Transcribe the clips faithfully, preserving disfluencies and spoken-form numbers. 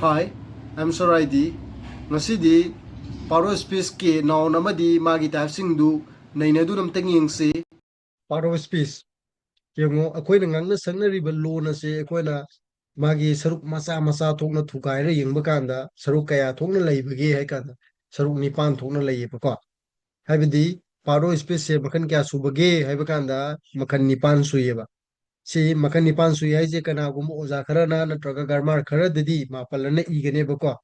Hi, I'm Soraidi. ꯉꯁꯤꯗꯤ part of speechꯀꯤ noun ꯑꯃꯗꯤ ꯃꯥꯒꯤ typeꯁꯤꯡꯗꯨ ꯅꯩꯅꯗꯨꯅ ꯑꯝꯇꯪ ꯌꯦꯡꯁꯤ꯫ Part of speech꯫ ꯌꯦꯡꯉꯣ, ꯑꯩꯈꯣꯏꯅ ꯉꯥꯡꯅ ꯁꯛꯅꯔꯤꯕ ꯂꯣꯟ ꯑꯁꯦ ꯑꯩꯈꯣꯏꯅ ꯃꯥꯒꯤ ꯁꯔꯨꯛ ꯃꯆꯥ ꯃꯆꯥ ꯊꯣꯛꯅ ꯊꯨꯒꯥꯏꯔ ꯌꯦꯡꯕ ꯀꯥꯟꯗ ꯁꯔꯨꯛ ꯀꯌꯥ ꯊꯣꯛꯅ ꯂꯩꯕꯒꯦ ꯍꯥꯏ ꯀꯥꯟꯗ ꯁꯔꯨꯛ ꯅꯤꯄꯥꯟ ꯊꯣꯛꯅ ꯂꯩꯌꯦꯕꯀꯣ꯫ ꯍꯥꯏꯕꯗꯤ part of speechꯁꯦ ꯃꯈꯜ ꯀꯌꯥ ꯁꯨꯕꯒꯦ ꯍꯥꯏꯕ ꯀꯥꯟꯗ ꯃꯈꯜ ꯅꯤꯄꯥꯟ ꯁꯨꯏꯌꯦꯕ꯫ ꯁꯤ ꯃꯈꯜ ꯅꯤꯄꯥꯟ ꯁꯨꯏ ꯍꯥꯏꯁꯦ ꯀꯅꯥꯒꯨꯝꯕ ꯑꯣꯖꯥ ꯈꯔꯅ ꯅꯠꯇ꯭ꯔꯒ grammar ꯈꯔꯗꯗꯤ ꯃꯥꯄꯜ ꯑꯅ ꯏꯒꯅꯦꯕꯀꯣ꯫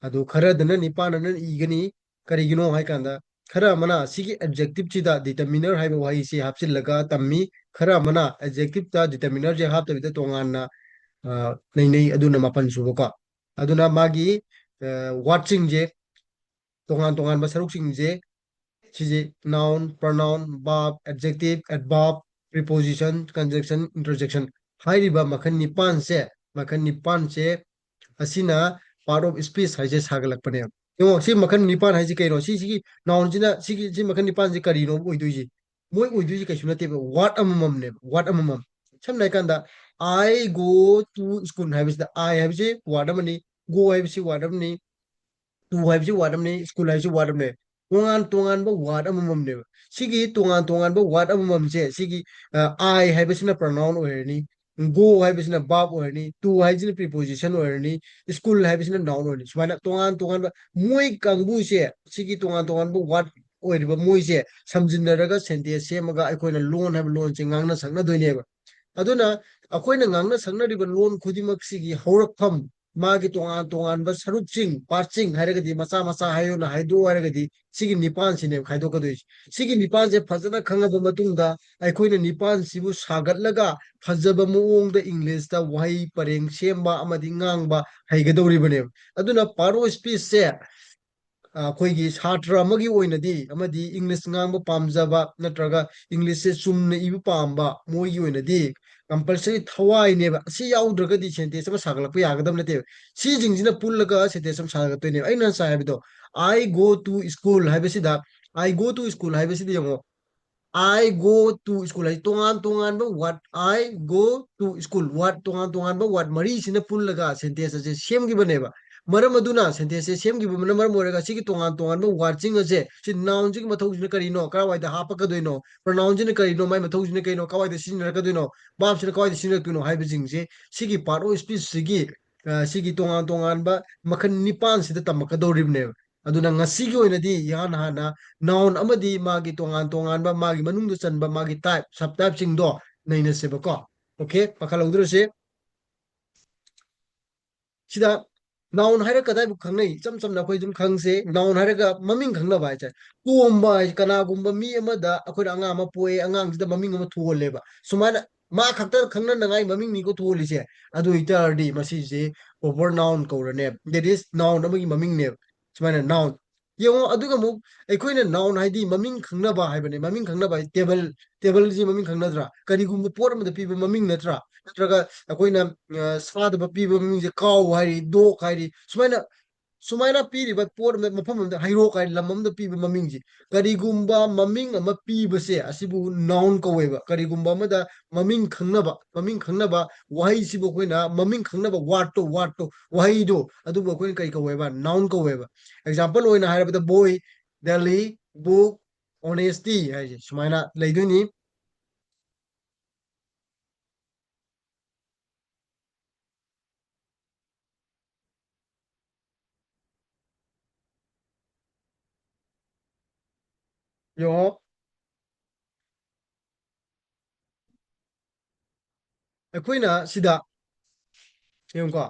ꯑꯗꯨ ꯈꯔꯗꯅ ꯅꯤꯄꯥꯟ ꯑꯅ ꯏꯒꯅꯤ꯫ ꯀꯔꯤꯒꯤꯅꯣ ꯍꯥꯏ ꯀꯥꯟꯗ ꯈꯔ ꯑꯃꯅ ꯁꯤꯒꯤ adjectiveꯁꯤꯗ determiner ꯍꯥꯏꯕ ꯋꯥꯍꯩꯁꯤ ꯍꯥꯞꯆꯤꯜꯂꯒ ꯇꯝꯃꯤ꯫ ꯈꯔ ꯑꯃꯅ adjectiveꯇ determinerꯁꯦ ꯍꯥꯞꯇꯕꯤꯗ ꯇꯣꯉꯥꯟꯅ, ꯑ, ꯅꯩꯅꯩ, ꯑꯗꯨꯅ ꯃꯥꯄꯟ ꯁꯨꯕꯀꯣ꯫ ꯑꯗꯨꯅ ꯃꯥꯒꯤ, ꯑ, wordꯁꯤꯡꯁꯦ, ꯇꯣꯉꯥꯟ ꯇꯣꯉꯥꯟꯕ ꯁꯔꯨꯛꯁꯤꯡꯁꯦ, ꯁꯤꯁꯦ noun, pronoun, verb, adjective, adverb, preposition, conjunction, interjection ꯍꯥꯏꯔꯤꯕ ꯃꯈꯜ ꯅꯤꯄꯥꯟꯁꯦ, ꯃꯈꯜ ꯅꯤꯄꯥꯟꯁꯦ ꯑꯁꯤꯅ part of speech ꯍꯥꯏꯁꯦ ꯁꯥꯒꯠꯂꯛꯄꯅꯦꯕ꯫ ꯌꯦꯡꯉꯣ, ꯁꯤ ꯃꯈꯜ ꯅꯤꯄꯥꯟ ꯍꯥꯏꯁꯦ ꯀꯩꯅꯣ? ꯁꯤ, ꯁꯤꯒꯤ nounꯁꯤꯅ, ꯁꯤꯒꯤ, ꯁꯤ ꯃꯈꯜ ꯅꯤꯄꯥꯟꯁꯦ ꯀꯔꯤꯅꯣ ꯑꯣꯏꯗꯣꯏꯁꯦ? ꯃꯣꯏ ꯑꯣꯏꯗꯣꯏꯁꯦ ꯀꯩꯁꯨ ꯅꯠꯇꯦꯕ, word ꯑꯃꯃꯝꯅꯦꯕ, word ꯑꯃꯃꯝ꯫ ꯁꯝꯅ ꯍꯥꯏꯀꯥꯟꯗ, "I go to school" ꯍꯥꯏꯕꯁꯤꯗ I ꯍꯥꯏꯕꯁꯤ word ꯑꯃꯅꯤ, go ꯍꯥꯏꯕꯁꯤ word ꯑꯃꯅꯤ, to ꯍꯥꯏꯕꯁꯤ word ꯑꯃꯅꯤ, school ꯍꯥꯏꯕꯁꯤ word ꯑꯃꯅꯤ꯫ ꯇꯣꯉꯥꯟ ꯇꯣꯉꯥꯟꯕ word ꯑꯃꯃꯝꯅꯦꯕ꯫ ꯁꯤꯒꯤ ꯇꯣꯉꯥꯟ ꯇꯣꯉꯥꯟꯕ word ꯑꯃꯃꯝꯁꯦ, ꯁꯤꯒꯤ, ꯑ, I ꯍꯥꯏꯕꯁꯤꯅ pronoun ꯑꯣꯏꯔꯅꯤ, go ꯍꯥꯏꯕꯁꯤꯅ verb ꯑꯣꯏꯔꯅꯤ, to ꯍꯥꯏꯁꯤꯅ preposition ꯑꯣꯏꯔꯅꯤ, school ꯍꯥꯏꯕꯁꯤꯅ noun ꯑꯣꯏꯔꯅꯤ꯫ ꯁꯨꯃꯥꯏꯅ ꯇꯣꯉꯥꯟ ꯇꯣꯉꯥꯟꯕ ꯃꯣꯏ ꯀꯥꯡꯕꯨꯁꯦ, ꯁꯤꯒꯤ ꯇꯣꯉꯥꯟ ꯇꯣꯉꯥꯟꯕ word ꯑꯣꯏꯔꯤꯕ ꯃꯣꯏꯁꯦ ꯁꯝꯖꯤꯟꯅꯔꯒ sentence ꯁꯦꯝꯃꯒ ꯑꯩꯈꯣꯏꯅ ꯂꯣꯟ ꯍꯥꯏꯕ ꯂꯣꯟꯁꯦ ꯉꯥꯡꯅ ꯁꯛꯅꯗꯣꯏꯅꯦꯕ꯫ ꯑꯗꯨꯅ ꯑꯩꯈꯣꯏꯅ ꯉꯥꯡꯅ ꯁꯛꯅꯔꯤꯕ ꯂꯣꯟ ꯈꯨꯗꯤꯡꯃꯛꯁꯤꯒꯤ ꯍꯧꯔꯛꯐꯝ, ꯃꯥꯒꯤ ꯇꯣꯉꯥꯟ ꯇꯣꯉꯥꯟꯕ ꯁꯔꯨꯛꯁꯤꯡ, partꯁꯤꯡ ꯍꯥꯏꯔꯒꯗꯤ, ꯃꯆꯥ ꯃꯆꯥ ꯍꯥꯏꯌꯣꯅ ꯍꯥꯏꯗꯣꯛꯑꯣ ꯍꯥꯏꯔꯒꯗꯤ, ꯁꯤꯒꯤ ꯅꯤꯄꯥꯟꯁꯤꯅꯦꯕ ꯈꯥꯏꯗꯣꯛꯀꯗꯣꯏꯁꯦ꯫ ꯁꯤꯒꯤ ꯅꯤꯄꯥꯟꯁꯦ ꯐꯖꯅ ꯈꯪꯉꯕ ꯃꯇꯨꯡꯗ, ꯑꯩꯈꯣꯏꯅ ꯅꯤꯄꯥꯟꯁꯤꯕꯨ ꯁꯥꯒꯠꯂꯒ ꯐꯖꯕ ꯃꯑꯣꯡꯗ Englishꯇ ꯋꯥꯍꯩ ꯄꯔꯦꯡ ꯁꯦꯝꯕ ꯑꯃꯗꯤ ꯉꯥꯡꯕ ꯍꯩꯒꯗꯧꯔꯤꯕꯅꯦꯕ꯫ ꯑꯗꯨꯅ part of speechꯁꯦ, ꯑ, ꯑꯩꯈꯣꯏꯒꯤ ꯁꯥꯇ꯭ꯔ ꯑꯃꯒꯤ ꯑꯣꯏꯅꯗꯤ, ꯑꯃꯗꯤ English ꯉꯥꯡꯕ ꯄꯥꯝꯖꯕ ꯅꯠꯇ꯭ꯔꯒ Englishꯁꯦ ꯆꯨꯝꯅ ꯏꯕ ꯄꯥꯝꯕ ꯃꯣꯏꯒꯤ ꯑꯣꯏꯅꯗꯤ compulsory ꯊꯋꯥꯏꯅꯦꯕ꯫ ꯑꯁꯤ ꯌꯥꯎꯗ꯭ꯔꯒꯗꯤ sentence ꯑꯃ ꯁꯥꯒꯠꯂꯛꯄ ꯌꯥꯒꯗꯕ ꯅꯠꯇꯦꯕ꯫ ꯁꯤꯁꯤꯡꯁꯤꯅ ꯄꯨꯜꯂꯒ sentence ꯑꯃ ꯁꯥꯒꯠꯇꯣꯏꯅꯦꯕ꯫ ꯑꯩꯅ ꯉꯁꯥꯏ ꯍꯥꯏꯕꯗꯣ, "I go to school" ꯍꯥꯏꯕꯁꯤꯗ, "I go to school" ꯍꯥꯏꯕꯁꯤꯗ ꯌꯦꯡꯉꯣ, I go to school ꯍꯥꯏ ꯇꯣꯉꯥꯟ ꯇꯣꯉꯥꯟꯕ word, I go to school word ꯇꯣꯉꯥꯟ ꯇꯣꯉꯥꯟꯕ word ꯃꯔꯤꯁꯤꯅ ꯄꯨꯜꯂꯒ sentence ꯑꯁꯦ ꯁꯦꯝꯈꯤꯕꯅꯦꯕ꯫ ꯃꯔꯝ ꯑꯗꯨꯅ sentence ꯁꯦ ꯁꯦꯝꯈꯤꯕꯅ ꯃꯔꯝ ꯑꯣꯏꯔꯒ ꯁꯤꯒꯤ ꯇꯣꯉꯥꯟ ꯇꯣꯉꯥꯟꯕ word ꯁꯤꯡ ꯑꯁꯦ ꯁꯤ noun ꯁꯤꯒꯤ ꯃꯊꯧꯁꯤꯅ ꯀꯔꯤꯅꯣ, ꯀꯔꯥꯏꯋꯥꯏꯗ ꯍꯥꯞꯄꯛꯀꯗꯣꯏꯅꯣ, pronoun ꯁꯤꯅ ꯀꯔꯤꯅꯣ, ꯃꯥꯏ ꯃꯊꯧꯁꯤꯅ ꯀꯔꯤꯅꯣ, ꯀꯔꯥꯏꯋꯥꯏꯗ ꯁꯤꯖꯤꯟꯅꯔꯛꯀꯗꯣꯏꯅꯣ, verb ꯁꯤꯅ ꯀꯔꯥꯏꯋꯥꯏꯗ ꯁꯤꯖꯤꯟꯅꯔꯛꯇꯣꯏꯅꯣ ꯍꯥꯏꯕꯁꯤꯡꯁꯦ ꯁꯤꯒꯤ part of speech ꯁꯤꯒꯤ, ꯑ, ꯁꯤꯒꯤ ꯇꯣꯉꯥꯟ ꯇꯣꯉꯥꯟꯕ ꯃꯈꯜ ꯅꯤꯄꯥꯟꯁꯤꯗ ꯇꯝꯃꯛꯀꯗꯧꯔꯤꯕꯅꯦꯕ꯫ ꯑꯗꯨꯅ ꯉꯁꯤꯒꯤ ꯑꯣꯏꯅꯗꯤ ꯏꯍꯥꯟ ꯍꯥꯟꯅ noun ꯑꯃꯗꯤ ꯃꯥꯒꯤ ꯇꯣꯉꯥꯟ ꯇꯣꯉꯥꯟꯕ ꯃꯥꯒꯤ ꯃꯅꯨꯡꯗ ꯆꯟꯕ ꯃꯥꯒꯤ type, sub type ꯁꯤꯡꯗꯣ ꯅꯩꯅꯁꯦꯕꯀꯣ꯫ Okay, ꯄꯥꯈꯠꯍꯧꯗ꯭ꯔꯁꯦ꯫ ꯁꯤꯗ noun ꯍꯥꯏꯔꯒ ꯀꯗꯥꯏꯕꯨ ꯈꯪꯅꯩ? ꯏꯆꯝ ꯆꯝꯅ ꯑꯩꯈꯣꯏ ꯑꯗꯨꯝ ꯈꯪꯁꯦ, noun ꯍꯥꯏꯔꯒ ꯃꯃꯤꯡ ꯈꯪꯅꯕ ꯍꯥꯏꯇꯥꯔꯦ꯫ ꯇꯣꯝꯕ ꯍꯥꯏꯁꯦ ꯀꯅꯥꯒꯨꯝꯕ ꯃꯤ ꯑꯃꯗ ꯑꯩꯈꯣꯏꯅ ꯑꯉꯥꯡ ꯑꯃ ꯄꯣꯛꯑꯦ, ꯑꯉꯥꯡꯁꯤꯗ ꯃꯃꯤꯡ ꯑꯃ ꯊꯣꯜꯂꯦꯕ꯫ ꯁꯨꯃꯥꯏꯅ ꯃꯥ ꯈꯛꯇ ꯈꯪꯅꯅꯉꯥꯏ ꯃꯃꯤꯡꯅꯤꯀꯣ ꯊꯣꯜꯂꯤꯁꯦ꯫ ꯑꯗꯨ ꯑꯣꯏꯇꯥꯔꯗꯤ ꯃꯁꯤꯁꯦ proper noun ꯀꯧꯔꯅꯦꯕ, that is noun ꯑꯃꯒꯤ ꯃꯃꯤꯡꯅꯦꯕ꯫ ꯁꯨꯃꯥꯏꯅ noun꯫ ꯌꯦꯡꯉꯣ, ꯑꯗꯨꯒ ꯑꯃꯨꯛ ꯑꯩꯈꯣꯏꯅ noun ꯍꯥꯏꯗꯤ ꯃꯃꯤꯡ ꯈꯪꯅꯕ ꯍꯥꯏꯕꯅꯦ꯫ ꯃꯃꯤꯡ ꯈꯪꯅꯕ ꯍꯥꯏꯗꯤ table, table ꯁꯤ ꯃꯃꯤꯡ ꯈꯪꯅꯗ꯭ꯔꯥ? ꯀꯔꯤꯒꯨꯝꯕ ꯄꯣꯠ ꯑꯃꯗ ꯄꯤꯕ ꯃꯃꯤꯡ ꯅꯠꯇ꯭ꯔꯥ? ꯅꯠꯇ꯭ꯔꯒ ꯑꯩꯈꯣꯏꯅ, ꯑ, ꯁꯥꯗꯕ ꯄꯤꯕ ꯃꯃꯤꯡꯁꯦ cow ꯍꯥꯏꯔꯤ, dog ꯍꯥꯏꯔꯤ꯫ ꯁꯨꯃꯥꯏꯅ, ꯁꯨꯃꯥꯏꯅ ꯄꯤꯔꯤꯕ ꯄꯣꯠ ꯑꯃꯗ, ꯃꯐꯝ ꯑꯃꯗ, ꯍꯩꯔꯣꯛ ꯍꯥꯏꯔꯤ, ꯂꯝ ꯑꯃꯗ ꯄꯤꯕ ꯃꯃꯤꯡꯁꯦ, ꯀꯔꯤꯒꯨꯝꯕ ꯃꯃꯤꯡ ꯑꯃ ꯄꯤꯕꯁꯦ ꯑꯁꯤꯕꯨ noun ꯀꯧꯋꯦꯕ꯫ ꯀꯔꯤꯒꯨꯝꯕ ꯑꯃꯗ ꯃꯃꯤꯡ ꯈꯪꯅꯕ, ꯃꯃꯤꯡ ꯈꯪꯅꯕ ꯋꯥꯍꯩꯁꯤꯕꯨ ꯑꯩꯈꯣꯏꯅ ꯃꯃꯤꯡ ꯈꯪꯅꯕ word ꯇꯣ, word ꯇꯣ, ꯋꯥꯍꯩꯗꯣ, ꯑꯗꯨꯕꯨ ꯑꯩꯈꯣꯏꯅ ꯀꯔꯤ ꯀꯧꯋꯦꯕ? Noun ꯀꯧꯋꯦꯕ꯫ Example ꯑꯣꯏꯅ ꯍꯥꯏꯔꯕꯗ boy, Delhi, book, honesty ꯍꯥꯏꯁꯦ ꯁꯨꯃꯥꯏꯅ ꯂꯩꯗꯣꯏꯅꯤ꯫ ꯌꯦꯡꯉꯣ, ꯑꯩꯈꯣꯏꯅ ꯁꯤꯗ, ꯌꯦꯡꯉꯨꯀꯣ,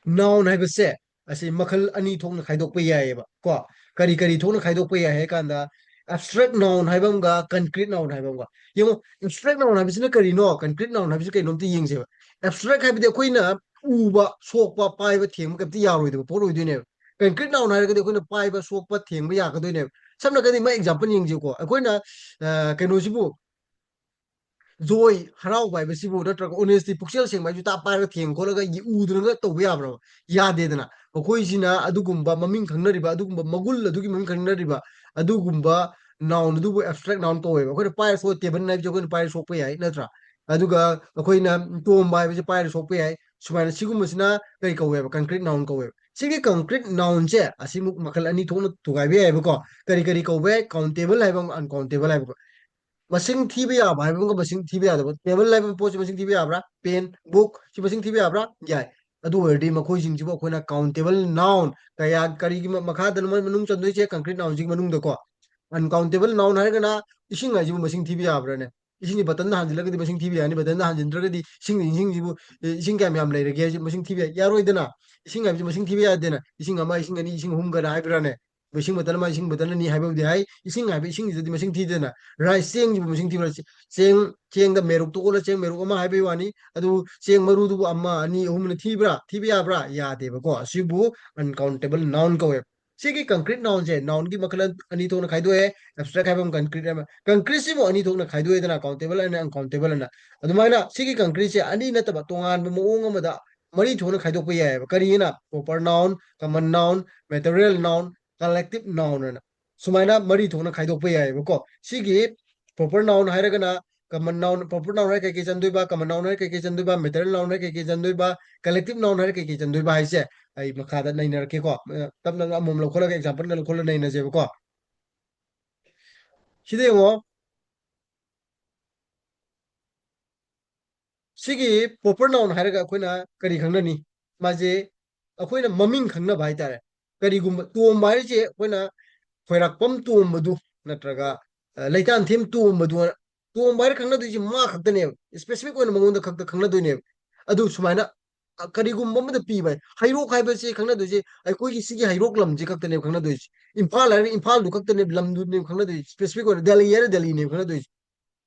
noun ꯍꯥꯏꯕꯁꯦ ꯑꯁꯤ ꯃꯈꯜ ꯑꯅꯤ ꯊꯣꯛꯅ ꯈꯥꯏꯗꯣꯛꯄ ꯌꯥꯏꯌꯦꯕ ꯀꯣ꯫ ꯀꯔꯤ ꯀꯔꯤ ꯊꯣꯛꯅ ꯈꯥꯏꯗꯣꯛꯄ ꯌꯥꯏ ꯍꯥꯏ ꯀꯥꯟꯗ, abstract noun ꯍꯥꯏꯕ ꯑꯃꯒ concrete noun ꯍꯥꯏꯕ ꯑꯃꯒ꯫ ꯌꯦꯡꯉꯣ, abstract noun ꯍꯥꯏꯕꯁꯤꯅ ꯀꯔꯤꯅꯣ, concrete noun ꯍꯥꯏꯕꯁꯤ ꯀꯩꯅꯣ ꯑꯝꯇ ꯌꯦꯡꯁꯦꯕ꯫ Abstract ꯍꯥꯏꯕꯗꯤ ꯑꯩꯈꯣꯏꯅ ꯎꯕ, ꯁꯣꯛꯄ, ꯄꯥꯏꯕ, ꯊꯦꯡꯕ ꯀꯩꯝꯇ ꯌꯥꯔꯣꯏꯗꯕ ꯄꯣꯠ ꯑꯣꯏꯗꯣꯏꯅꯦꯕ꯫ Concrete noun ꯍꯥꯏꯔꯒꯗꯤ ꯑꯩꯈꯣꯏꯅ ꯄꯥꯏꯕ, ꯁꯣꯛꯄ, ꯊꯦꯡꯕ ꯌꯥꯒꯗꯣꯏꯅꯦꯕ꯫ ꯁꯝꯅ ꯍꯥꯏꯔꯒꯗꯤ ꯃꯥꯏ example ꯌꯦꯡꯁꯦꯀꯣ꯫ ꯑꯩꯈꯣꯏꯅ, ꯑ, ꯀꯩꯅꯣꯁꯤꯕꯨ, joy, ꯍꯔꯥꯎꯕ ꯍꯥꯏꯕꯁꯤꯕꯨ, ꯅꯠꯇ꯭ꯔꯒ honesty, ꯄꯨꯛꯆꯦꯜ ꯁꯦꯡꯕ ꯍꯥꯏꯁꯤ ꯇꯥ ꯄꯥꯏꯔꯒ ꯊꯦꯡ ꯈꯣꯠꯂꯒ ꯌꯦ-, ꯎꯗꯅꯒ ꯇꯧꯕ ꯌꯥꯕ꯭ꯔꯕ? ꯌꯥꯗꯦꯗꯅ꯫ ꯃꯈꯣꯏꯁꯤꯅ ꯑꯗꯨꯒꯨꯝꯕ ꯃꯃꯤꯡ ꯈꯪꯅꯔꯤꯕ, ꯑꯗꯨꯒꯨꯝꯕ ꯃꯒꯨꯟ ꯑꯗꯨꯒꯤ ꯃꯃꯤꯡ ꯈꯪꯅꯔꯤꯕ, ꯑꯗꯨꯒꯨꯝꯕ, noun ꯑꯗꯨꯕꯨ abstract noun ꯀꯧꯋꯦꯕ꯫ ꯑꯩꯈꯣꯏꯅ ꯄꯥꯏꯔ ꯁꯣꯛ, table ꯍꯥꯏꯕꯁꯦ ꯑꯩꯈꯣꯏꯅ ꯄꯥꯏꯔ ꯁꯣꯛꯄ ꯌꯥꯏ, ꯅꯠꯇ꯭ꯔꯥ? ꯑꯗꯨꯒ ꯑꯩꯈꯣꯏꯅ ꯇꯣꯝꯕ ꯍꯥꯏꯕꯁꯦ ꯄꯥꯏꯔ ꯁꯣꯛꯄ ꯌꯥꯏ꯫ ꯁꯨꯃꯥꯏꯅ ꯁꯤꯒꯨꯝꯕꯁꯤꯅ ꯀꯔꯤ ꯀꯧꯋꯦꯕ? Concrete noun ꯀꯧꯋꯦꯕ꯫ ꯁꯤꯒꯤ concrete nounꯁꯦ ꯑꯁꯤꯃꯨꯛ ꯃꯈꯜ ꯑꯅꯤ ꯊꯣꯛꯅ ꯊꯨꯒꯥꯏꯕ ꯌꯥꯏꯕꯀꯣ꯫ ꯀꯔꯤ ꯀꯔꯤ ꯀꯧꯕ ꯌꯥꯏ? Countable ꯍꯥꯏꯕ ꯑꯃꯒ uncountable ꯍꯥꯏꯕꯀꯣ꯫ ꯃꯁꯤꯡ ꯊꯤꯕ ꯌꯥꯕ ꯍꯥꯏꯕ ꯑꯃꯒ ꯃꯁꯤꯡ ꯊꯤꯕ ꯌꯥꯗꯕ꯫ Table ꯍꯥꯏꯕ ꯄꯣꯠꯁꯤ ꯃꯁꯤꯡ ꯊꯤꯕ ꯌꯥꯕ꯭ꯔꯥ? Pen, book ꯁꯤ ꯃꯁꯤꯡ ꯊꯤꯕ ꯌꯥꯕ꯭ꯔꯥ? ꯌꯥꯏ꯫ ꯑꯗꯨ ꯑꯣꯏꯔꯗꯤ ꯃꯈꯣꯏꯁꯤꯡꯁꯤꯕꯨ ꯑꯩꯈꯣꯏꯅ countable noun ꯀꯌꯥ, ꯀꯔꯤꯒꯤ ꯃ-, ꯃꯈꯥꯗꯅꯣ ꯃꯣꯏ ꯃꯅꯨꯡ ꯆꯟꯗꯣꯏꯁꯦ? Concrete nounꯁꯤꯒꯤ ꯃꯅꯨꯡꯗꯀꯣ꯫ Uncountable noun ꯍꯥꯏꯔꯒꯅ ꯏꯁꯤꯡ ꯍꯥꯏꯁꯤꯕꯨ ꯃꯁꯤꯡ ꯊꯤꯕ ꯌꯥꯕ꯭ꯔꯥꯅꯦ? ꯏꯁꯤꯡꯁꯤ ꯕꯇꯟꯗ ꯍꯥꯟꯖꯤꯜꯂꯒꯗꯤ ꯃꯁꯤꯡ ꯊꯤꯕ ꯌꯥꯅꯤ, ꯕꯇꯟꯗ ꯍꯥꯟꯖꯤꯟꯗ꯭ꯔꯒꯗꯤ ꯏꯁꯤꯡ, ꯏꯁꯤꯡꯁꯤꯕꯨ, ꯑꯦ, ꯏꯁꯤꯡ ꯀꯌꯥꯝ ꯌꯥꯝ ꯂꯩꯔꯒꯦ ꯍꯥꯏꯁꯤ ꯃꯁꯤꯡ ꯊꯤꯕ ꯌꯥ-, ꯌꯥꯔꯣꯏꯗꯅ꯫ ꯏꯁꯤꯡ ꯍꯥꯏꯕꯁꯤ ꯃꯁꯤꯡ ꯊꯤꯕ ꯌꯥꯗꯦꯅ꯫ ꯏꯁꯤꯡ ꯑꯃ, ꯏꯁꯤꯡ ꯑꯅꯤ, ꯏꯁꯤꯡ ꯑꯍꯨꯝ ꯀꯥꯏꯅ ꯍꯥꯏꯕ꯭ꯔꯥꯅꯦ? ꯏꯁꯤꯡ ꯕꯇꯜ ꯑꯃ, ꯏꯁꯤꯡ ꯕꯇꯜ ꯑꯅꯤ ꯍꯥꯏꯕꯕꯨꯗꯤ ꯍꯥꯏ, ꯏꯁꯤꯡ ꯍꯥꯏꯕ ꯏꯁꯤꯡꯁꯤꯗꯗꯤ ꯃꯁꯤꯡ ꯊꯤꯗꯅ꯫ Rice, ꯆꯦꯡꯁꯤꯕꯨ ꯃꯁꯤꯡ ꯊꯤꯕ꯭ꯔꯥ? ꯆꯦ-, ꯆꯦꯡ, ꯆꯦꯡꯗ ꯃꯦꯔꯨꯛꯇ ꯑꯣꯜꯂ ꯆꯦꯡ ꯃꯦꯔꯨꯛ ꯑꯃ ꯍꯥꯏꯕꯒꯤ ꯋꯥꯅꯤ꯫ ꯑꯗꯨ ꯆꯦꯡ ꯃꯔꯨꯗꯨꯕꯨ ꯑꯃ, ꯑꯅꯤ, ꯑꯍꯨꯝꯅ ꯊꯤꯕ꯭ꯔꯥ? ꯊꯤꯕ ꯌꯥꯕ꯭ꯔꯥ? ꯌꯥꯗꯦꯕꯀꯣ꯫ ꯑꯁꯤꯕꯨ uncountable noun ꯀꯧꯋꯦꯕ꯫ ꯁꯤꯒꯤ concrete nounꯁꯦ nounꯒꯤ ꯃꯈꯜ ꯑꯅꯤ ꯊꯣꯛꯅ ꯈꯥꯏꯗꯣꯛꯑꯦ, abstract ꯍꯥꯏꯕ ꯑꯃ, concrete ꯍꯥꯏꯕ ꯑꯃ꯫ Concreteꯁꯤꯕꯨ ꯑꯅꯤ ꯊꯣꯛꯅ ꯈꯥꯏꯗꯣꯛꯑꯦꯗꯅ, countable and uncountable ꯑꯅ꯫ ꯑꯗꯨꯃꯥꯏꯅ ꯁꯤꯒꯤ concreteꯁꯦ ꯑꯅꯤ ꯅꯠꯇꯕ ꯇꯣꯉꯥꯟꯕ ꯃꯑꯣꯡ ꯑꯃꯗ ꯃꯔꯤ ꯊꯣꯛꯅ ꯈꯥꯏꯗꯣꯛꯄ ꯌꯥꯏꯑꯕ꯫ ꯀꯔꯤꯅ? Proper noun, common noun, material noun, collective noun ꯍꯥꯏꯅ ꯁꯨꯃꯥꯏꯅ ꯃꯔꯤ ꯊꯣꯛꯅ ꯈꯥꯏꯗꯣꯛꯄ ꯌꯥꯏꯑꯕꯀꯣ꯫ ꯁꯤꯒꯤ proper noun ꯍꯥꯏꯔꯒꯅ common noun, proper noun ꯍꯥꯏꯔ ꯀꯩꯀꯩ ꯆꯟꯗꯣꯏꯕ, common noun ꯍꯥꯏꯔ ꯀꯩꯀꯩ ꯆꯟꯗꯣꯏꯕ, material noun ꯍꯥꯏꯔ ꯀꯩꯀꯩ ꯆꯟꯗꯣꯏꯕ, collective noun ꯍꯥꯏꯔ ꯀꯩꯀꯩ ꯆꯟꯗꯣꯏꯕ ꯍꯥꯏꯁꯦ ꯑꯩ ꯃꯈꯥꯗ ꯅꯩꯅꯔꯛꯀꯦꯀꯣ꯫ ꯑ, ꯇꯞꯅ ꯑꯃꯃꯝ ꯂꯧꯈꯠꯂꯒ exampleꯒ ꯂꯧꯈꯠꯂ ꯅꯩꯅꯁꯦꯕꯀꯣ꯫ ꯁꯤꯗ ꯌꯦꯡꯉꯣ꯫ ꯁꯤꯒꯤ proper noun ꯍꯥꯏꯔꯒ ꯑꯩꯈꯣꯏꯅ ꯀꯔꯤ ꯈꯪꯅꯅꯤ? ꯃꯥꯁꯦ ꯑꯩꯈꯣꯏꯅ ꯃꯃꯤꯡ ꯈꯪꯅꯕ ꯍꯥꯏꯇꯥꯔꯦ꯫ ꯀꯔꯤꯒꯨꯝꯕ ꯇꯣꯝꯕ ꯍꯥꯏꯔꯤꯁꯦ ꯑꯩꯈꯣꯏꯅ ꯈꯣꯏꯔꯥꯛꯄꯝ ꯇꯣꯝꯕꯗꯨ ꯅꯠꯇ꯭ꯔꯒ, ꯑ, ꯂꯩꯇꯥꯟꯊꯦꯝ ꯇꯣꯝꯕꯗꯨ, ꯇꯣꯝꯕ ꯍꯥꯏꯔ ꯈꯪꯅꯗꯣꯏꯁꯦ ꯃꯥ ꯈꯛꯇꯅꯦꯕ꯫ Specific ꯑꯣꯏꯅ ꯃꯉꯣꯟꯗ ꯈꯛꯇ ꯈꯪꯅꯗꯣꯏꯅꯦꯕ꯫ ꯑꯗꯨ ꯁꯨꯃꯥꯏꯅ, ꯑ, ꯀꯔꯤꯒꯨꯝꯕ ꯑꯃꯗ ꯄꯤꯕ ꯍꯥꯏ-, ꯍꯩꯔꯣꯛ ꯍꯥꯏꯕꯁꯦ ꯈꯪꯅꯗꯣꯏꯁꯦ ꯑꯩꯈꯣꯏꯒꯤ ꯁꯤꯒꯤ ꯍꯩꯔꯣꯛ ꯂꯝꯁꯦ ꯈꯛꯇꯅꯦꯕ ꯈꯪꯅꯗꯣꯏꯁꯦ꯫ ꯏꯝꯐꯥꯜ ꯍꯥꯏꯔꯒ ꯏꯝꯐꯥꯜꯗꯨ ꯈꯛꯇꯅꯦꯕ, ꯂꯝꯗꯨꯅꯦꯕ ꯈꯪꯅꯗꯣꯏꯁꯦ꯫ Specific ꯑꯣꯏꯅ ꯗꯦꯜꯂꯤ ꯍꯥꯏꯔ ꯗꯦꯜꯂꯤꯅꯦꯕ ꯈꯪꯅꯗꯣꯏꯁꯦ꯫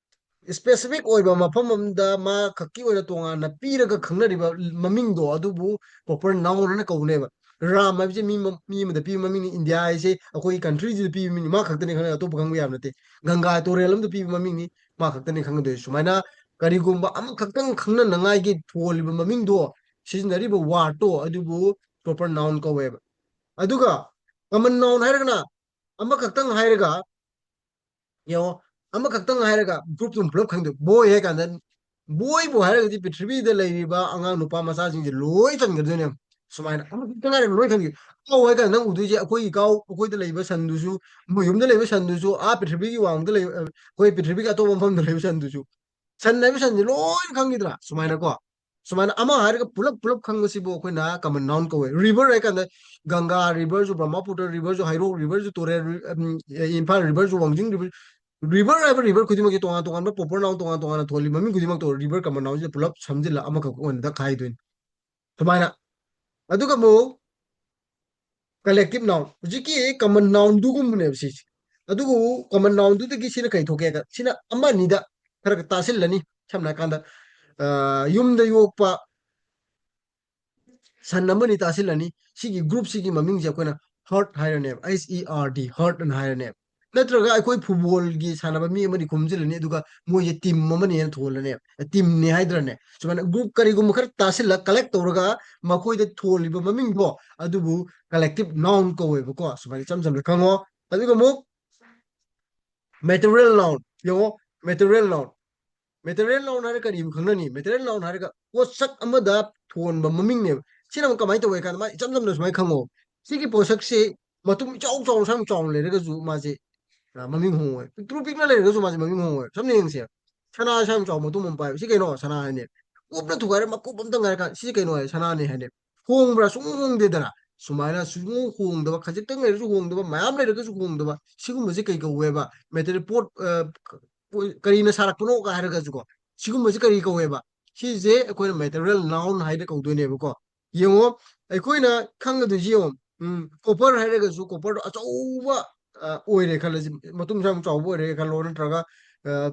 Specific ꯑꯣꯏꯕ ꯃꯐꯝ ꯑꯃꯗ ꯃꯥ ꯈꯛꯀꯤ ꯑꯣꯏꯅ ꯇꯣꯉꯥꯟꯅ ꯄꯤꯔꯒ ꯈꯪꯅꯔꯤꯕ ꯃꯃꯤꯡꯗꯣ ꯑꯗꯨꯕꯨ proper noun ꯍꯥꯏꯅ ꯀꯧꯅꯦꯕ꯫ ꯔꯥꯝ ꯍꯥꯏꯕꯁꯦ ꯃꯤ ꯃ-, ꯃꯤ ꯑꯃꯗ ꯄꯤꯕ ꯃꯃꯤꯡꯅꯤ, ꯏꯟꯗꯤꯌꯥ ꯍꯥꯏꯁꯦ ꯑꯩꯈꯣꯏꯒꯤ countryꯁꯤꯗ ꯄꯤꯕ ꯃꯤꯡꯅꯤ, ꯃꯥ ꯈꯛꯇꯅꯤ ꯈꯪꯅ ꯑꯇꯣꯞꯄ ꯈꯪꯕ ꯌꯥꯕ ꯅꯠꯇꯦ꯫ ꯒꯪꯒꯥ ꯇꯨꯔꯦꯜ ꯑꯃꯗ ꯄꯤꯕ ꯃꯃꯤꯡꯅꯤ, ꯃꯥ ꯈꯛꯇꯅꯤ ꯈꯪꯒꯗꯣꯏꯁꯦ꯫ ꯁꯨꯃꯥꯏꯅ ꯀꯔꯤꯒꯨꯝꯕ ꯑꯃꯈꯛꯇꯪ ꯈꯪꯅꯅꯉꯥꯏꯒꯤ ꯊꯣꯜꯂꯤꯕ ꯃꯃꯤꯡꯗꯣ, ꯁꯤꯖꯤꯟꯅꯔꯤꯕ wordꯇꯣ ꯑꯗꯨꯕꯨ proper noun ꯀꯧꯋꯦꯕ꯫ ꯑꯗꯨꯒ common noun ꯍꯥꯏꯔꯒꯅ ꯑꯃꯈꯛꯇꯪ ꯍꯥꯏꯔꯒ ꯌꯦꯡꯉꯣ, ꯑꯃꯈꯛꯇꯪ ꯍꯥꯏꯔꯒ group ꯇꯨ ꯄꯨꯂꯞ ꯈꯪꯗꯣꯏ꯫ Boy ꯍꯥꯏ ꯀꯥꯟꯗ, boy ꯕꯨ ꯍꯥꯏꯔꯒꯗꯤ ꯄ꯭ꯔꯤꯊꯤꯕꯤꯗ ꯂꯩꯔꯤꯕ ꯑꯉꯥꯡ ꯅꯨꯄꯥ ꯃꯆꯥꯁꯤꯡꯁꯦ ꯂꯣꯏ ꯆꯟꯒꯗꯣꯏꯅꯦ꯫ ꯁꯨꯃꯥꯏꯅ ꯑꯃꯈꯛꯇꯪ ꯍꯥꯏꯔꯒ ꯂꯣꯏ ꯈꯪꯈꯤ꯫ ꯀꯥꯎ ꯍꯥꯏ ꯀꯥꯟꯗ ꯅꯪ ꯎꯗꯣꯏꯁꯦ ꯑꯩꯈꯣꯏꯒꯤ ꯀꯥꯎ, ꯑꯩꯈꯣꯏꯗ ꯂꯩꯕ ꯁꯟꯗꯨꯁꯨ, ꯃꯣꯏ ꯌꯨꯝꯗ ꯂꯩꯕ ꯁꯟꯗꯨꯁꯨ, ꯑꯥ ꯄ꯭ꯔꯤꯊꯤꯕꯤꯒꯤ ꯋꯥꯡꯃꯗ ꯂꯩꯕ, ꯑꯩꯈꯣꯏ ꯄ꯭ꯔꯤꯊꯤꯕꯤꯒꯤ ꯑꯇꯣꯞꯄ ꯃꯐꯝꯗ ꯂꯩꯕ ꯁꯟꯗꯨꯁꯨ꯫ ꯁꯟ ꯍꯥꯏꯕ ꯁꯟꯁꯦ ꯂꯣꯏꯅ ꯈꯪꯈꯤꯗ꯭ꯔꯥ? ꯁꯨꯃꯥꯏꯅꯀꯣ꯫ ꯁꯨꯃꯥꯏꯅ ꯑꯃ ꯍꯥꯏꯔꯒ ꯄꯨꯂꯞ ꯄꯨꯂꯞ ꯈꯪꯕꯁꯤꯕꯨ ꯑꯩꯈꯣꯏꯅ common noun ꯀꯧꯋꯦ꯫ River ꯍꯥꯏ ꯀꯥꯟꯗ ꯒꯪꯒꯥ river ꯁꯨ, ꯕ꯭ꯔꯍꯃꯄꯨꯇ꯭ꯔ river ꯁꯨ, ꯍꯩꯔꯣꯛ river ꯁꯨ, ꯇꯨꯔꯦꯜ ꯔꯤ-, ꯎꯝ, ꯏꯝꯐꯥꯜ river ꯁꯨ, ꯋꯥꯡꯖꯤꯡ river, river ꯍꯥꯏꯕ river ꯈꯨꯗꯤꯡꯃꯛꯀꯤ ꯇꯣꯉꯥꯟ ꯇꯣꯉꯥꯟꯕ proper noun ꯇꯣꯉꯥꯟ ꯇꯣꯉꯥꯟꯅ ꯊꯣꯜꯂꯤ ꯃꯃꯤꯡ ꯈꯨꯗꯤꯡꯃꯛꯇꯣ river common noun ꯁꯤꯗ ꯄꯨꯂꯞ ꯁꯝꯖꯤꯜꯂ ꯑꯃꯈꯛ ꯑꯣꯏꯅ ꯈꯥꯏꯗꯣꯏꯅꯤ꯫ ꯁꯨꯃꯥꯏꯅ꯫ ꯑꯗꯨꯒ ꯑꯃꯨꯛ collective noun, ꯍꯧꯖꯤꯛꯀꯤ common noun ꯗꯨꯒꯨꯝꯕꯅꯦꯕ ꯁꯤꯁꯦ꯫ ꯑꯗꯨꯕꯨ common noun ꯗꯨꯗꯒꯤ ꯁꯤꯅ ꯀꯩ ꯊꯣꯛꯀꯦ ꯍꯥꯏꯗ, ꯁꯤꯅ ꯑꯃ ꯑꯅꯤꯗ ꯈꯔ ꯇꯥꯁꯤꯜꯂꯅꯤ꯫ ꯁꯝꯅ ꯍꯥꯏꯔꯀꯥꯟꯗ, ꯑ, ꯌꯨꯝꯗ ꯌꯣꯛꯄ ꯁꯟ ꯑꯃꯅꯤ ꯇꯥꯁꯤꯜꯂꯅꯤ꯫ ꯁꯤꯒꯤ group ꯁꯤꯒꯤ ꯃꯃꯤꯡꯁꯦ ꯑꯩꯈꯣꯏꯅ herd ꯍꯥꯏꯔꯅꯦꯕ, H E R D, herd ꯑꯅ ꯍꯥꯏꯔꯅꯦꯕ꯫ ꯅꯠꯇ꯭ꯔꯒ ꯑꯩꯈꯣꯏ football ꯒꯤ ꯁꯥꯟꯅꯕ ꯃꯤ ꯑꯃꯅꯤ ꯈꯣꯝꯖꯤꯜꯂꯅꯤ, ꯑꯗꯨꯒ ꯃꯣꯏꯁꯦ team ꯑꯃꯅꯦꯅ ꯊꯣꯜꯂꯅꯦꯕ, team ꯅꯦ ꯍꯥꯏꯗ꯭ꯔꯅꯦ? ꯁꯨꯃꯥꯏꯅ group ꯀꯔꯤꯒꯨꯝꯕ ꯈꯔ ꯇꯥꯁꯤꯜꯂ collect ꯇꯧꯔꯒ ꯃꯈꯣꯏꯗ ꯊꯣꯜꯂꯤꯕ ꯃꯃꯤꯡꯗꯣ ꯑꯗꯨꯕꯨ collective noun ꯀꯧꯋꯦꯕꯀꯣ꯫ ꯁꯨꯃꯥꯏꯅ ꯏꯆꯝ ꯆꯝꯅ ꯈꯪꯉꯣ꯫ ꯑꯗꯨꯒ ꯑꯃꯨꯛ material noun ꯌꯦꯡꯉꯣ, material noun, material noun ꯍꯥꯏꯔ ꯀꯔꯤꯕꯨ ꯈꯪꯅꯅꯤ? Material noun ꯍꯥꯏꯔꯒ ꯄꯣꯠꯁꯛ ꯑꯃꯗ ꯊꯣꯟꯕ ꯃꯃꯤꯡꯅꯦꯕ꯫ ꯁꯤꯅ ꯑꯃꯨꯛ ꯀꯃꯥꯏꯅ ꯇꯧꯋꯦ ꯍꯥꯏ ꯀꯥꯟꯗ, ꯃꯥ ꯏꯆꯝ ꯆꯝꯅ ꯁꯨꯃꯥꯏꯅ ꯈꯪꯉꯣ, ꯁꯤꯒꯤ ꯄꯣꯠꯁꯛꯁꯤ ꯃꯇꯨꯝ ꯏꯆꯥꯎ ꯆꯥꯎꯅ ꯁꯨꯃꯥꯏꯅ ꯆꯥꯎꯅ ꯂꯩꯔꯒꯁꯨ ꯃꯥꯁꯦ, ꯑ, ꯃꯃꯤꯡ ꯍꯣꯡꯉꯣꯏ꯫ ꯄꯤꯛꯇ꯭ꯔꯨ ꯄꯤꯛꯅ ꯂꯩꯔꯒꯁꯨ ꯃꯥꯁꯦ ꯃꯃꯤꯡ ꯍꯣꯡꯉꯣꯏ꯫ ꯁꯝꯅ ꯌꯦꯡꯁꯦ, ꯁꯅꯥ ꯁꯨꯃꯥꯏꯅ ꯆꯥꯎ ꯃꯇꯨꯝ ꯑꯃ ꯄꯥꯏꯕ, ꯁꯤ ꯀꯩꯅꯣ? ꯁꯅꯥ ꯍꯥꯏꯅꯦ꯫ ꯀꯨꯞꯅ ꯊꯨꯒꯥꯏꯔ ꯃꯀꯨꯞ ꯑꯝꯇ ꯉꯥꯏꯔꯀꯥꯟꯗ ꯁꯤꯁꯦ ꯀꯩꯅꯣ ꯍꯥꯏ? ꯁꯅꯥꯅꯦ ꯍꯥꯏꯅꯦ꯫ ꯍꯣꯡꯕ꯭ꯔꯥ? ꯁꯨꯡꯍꯣꯡ ꯍꯣꯡꯗꯦꯗꯅ꯫ ꯁꯨꯃꯥꯏꯅ ꯁꯨꯡꯍꯣꯡ ꯍꯣꯡꯗꯕ, ꯈꯖꯤꯛꯇꯪ ꯂꯩꯔꯁꯨ ꯍꯣꯡꯗꯕ, ꯃꯌꯥꯝ ꯂꯩꯔꯒꯁꯨ ꯍꯣꯡꯗꯕ, ꯁꯤꯒꯨꯝꯕꯁꯦ ꯀꯩ ꯀꯧꯋꯦꯕ? Material ꯄꯣꯠ, ꯑ, ꯀꯔꯤꯅ ꯁꯥꯔꯛꯄꯅꯣꯒ ꯍꯥꯏꯔꯒꯁꯨꯀꯣ, ꯁꯤꯒꯨꯝꯕꯁꯦ ꯀꯔꯤ ꯀꯧꯋꯦꯕ? ꯁꯤꯁꯦ ꯑꯩꯈꯣꯏꯅ material noun ꯍꯥꯏꯅ ꯀꯧꯗꯣꯏꯅꯦꯕꯀꯣ꯫ ꯌꯦꯡꯉꯣ, ꯑꯩꯈꯣꯏꯅ ꯈꯪꯒꯗꯣꯏꯁꯤ ꯌꯦꯡꯉꯣ, ꯎꯝ, copper ꯍꯥꯏꯔꯒꯁꯨ copper ꯗꯣ ꯑꯆꯧꯕ, ꯑ, ꯑꯣꯏꯔꯦ ꯈꯜꯂꯁꯤ, ꯃꯇꯨꯝ ꯁꯨꯃꯥꯏꯅ ꯆꯥꯎꯕ ꯑꯣꯏꯔꯦ ꯈꯜꯂꯣ, ꯅꯠꯇ꯭ꯔꯒ, ꯑ,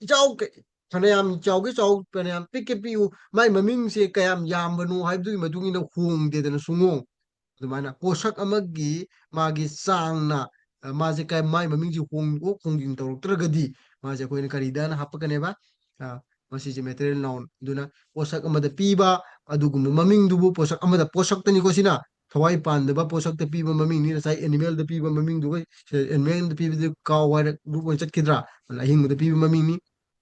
ꯏꯆꯥꯎ ꯀ-, ꯐꯅꯌꯥꯝ ꯆꯥꯎꯒꯦ ꯆꯥꯎ, ꯐꯅꯌꯥꯝ ꯄꯤꯛꯀꯦ ꯄꯤꯛꯎ, ꯃꯥꯏ ꯃꯃꯤꯡꯁꯦ ꯀꯌꯥꯝ ꯌꯥꯝꯕꯅꯣ ꯍꯥꯏꯕꯗꯨꯒꯤ ꯃꯇꯨꯡ ꯏꯟꯅ ꯍꯣꯡꯗꯦꯗꯅ ꯁꯨꯡꯍꯣꯡ꯫ ꯑꯗꯨꯃꯥꯏꯅ ꯄꯣꯠꯁꯛ ꯑꯃꯒꯤ ꯃꯥꯒꯤ ꯆꯥꯡꯅ, ꯑ, ꯃꯥꯁꯦ ꯀ-, ꯃꯥꯏ ꯃꯃꯤꯡꯁꯦ ꯍꯣꯡꯗꯣꯛ ꯍꯣꯡꯖꯤꯟ ꯇꯧꯔꯛꯇ꯭ꯔꯒꯗꯤ ꯃꯥꯁꯦ ꯑꯩꯈꯣꯏꯅ ꯀꯔꯤꯗꯅ ꯍꯥꯞꯄꯛꯀꯅꯦꯕ? ꯑ, ꯃꯁꯤꯁꯦ material noun꯫ ꯑꯗꯨꯅ ꯄꯣꯠꯁꯛ ꯑꯃꯗ ꯄꯤꯕ ꯑꯗꯨꯒꯨꯝꯕ ꯃꯃꯤꯡꯗꯨꯕꯨ ꯄꯣꯠꯁꯛ ꯑꯃꯗ, ꯄꯣꯠꯁꯛꯇꯅꯤꯀꯣ ꯁꯤꯅ, ꯊꯋꯥꯏ ꯄꯥꯟꯗꯕ ꯄꯣꯠꯁꯛꯇ ꯄꯤꯕ ꯃꯃꯤꯡꯅꯤ꯫ ꯉꯁꯥꯏ animal ꯗ ꯄꯤꯕ ꯃꯃꯤꯡꯗꯨꯒ, animal ꯗ ꯄꯤꯕꯗꯨ cow ꯍꯥꯏꯔ group ꯑꯣꯏꯅ ꯆꯠꯈꯤꯗ꯭ꯔꯥ? ꯑꯗꯨꯅ ꯑꯍꯤꯡꯕꯗ ꯄꯤꯕ ꯃꯃꯤꯡꯅꯤ꯫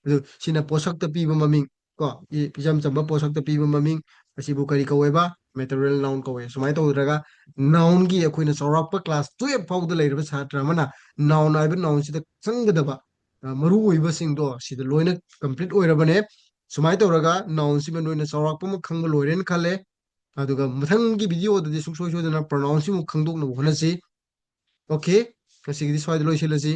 ꯑꯗꯨ ꯁꯤꯅ ꯄꯣꯠꯁꯛꯇ ꯄꯤꯕ ꯃꯃꯤꯡ ꯀꯣ, ꯏ-, ꯏꯆꯝ ꯆꯝꯕ ꯄꯣꯠꯁꯛꯇ ꯄꯤꯕ ꯃꯃꯤꯡ ꯑꯁꯤꯕꯨ ꯀꯔꯤ ꯀꯧꯋꯦꯕ? Material noun ꯀꯧꯋꯦ꯫ ꯁꯨꯃꯥꯏꯅ ꯇꯧꯗ꯭ꯔꯒ noun ꯒꯤ ꯑꯩꯈꯣꯏꯅ ꯆꯥꯎꯔꯥꯛꯄ class twelve ꯐꯥꯎꯗ ꯂꯩꯔꯕ ꯁꯥꯇ꯭ꯔ ꯑꯃꯅ noun ꯍꯥꯏꯕ noun ꯁꯤꯗ ꯆꯪꯒꯗꯕ, ꯑ, ꯃꯔꯨ ꯑꯣꯏꯕꯁꯤꯡꯗꯣ ꯁꯤꯗ ꯂꯣꯏꯅ complete ꯑꯣꯏꯔꯕꯅꯦ꯫ ꯁꯨꯃꯥꯏꯅ ꯇꯧꯔꯒ noun ꯁꯤꯃ ꯅꯣꯏꯅ ꯆꯥꯎꯔꯥꯛꯄ ꯑꯃ ꯈꯪꯕ ꯂꯣꯏꯔꯦꯅ ꯈꯜꯂꯦ꯫ ꯑꯗꯨꯒ ꯃꯊꯪꯒꯤ video ꯗꯗꯤ ꯁꯨꯡꯁꯣꯏ ꯁꯣꯏꯗꯅ pronoun ꯁꯤꯃꯨꯛ ꯈꯪꯗꯣꯛꯅꯕ ꯍꯣꯠꯅꯁꯤ꯫ Okay, ꯉꯁꯤꯒꯤꯗꯤ ꯁ꯭ꯋꯥꯏꯗ ꯂꯣꯏꯁꯤꯜꯂꯁꯤ꯫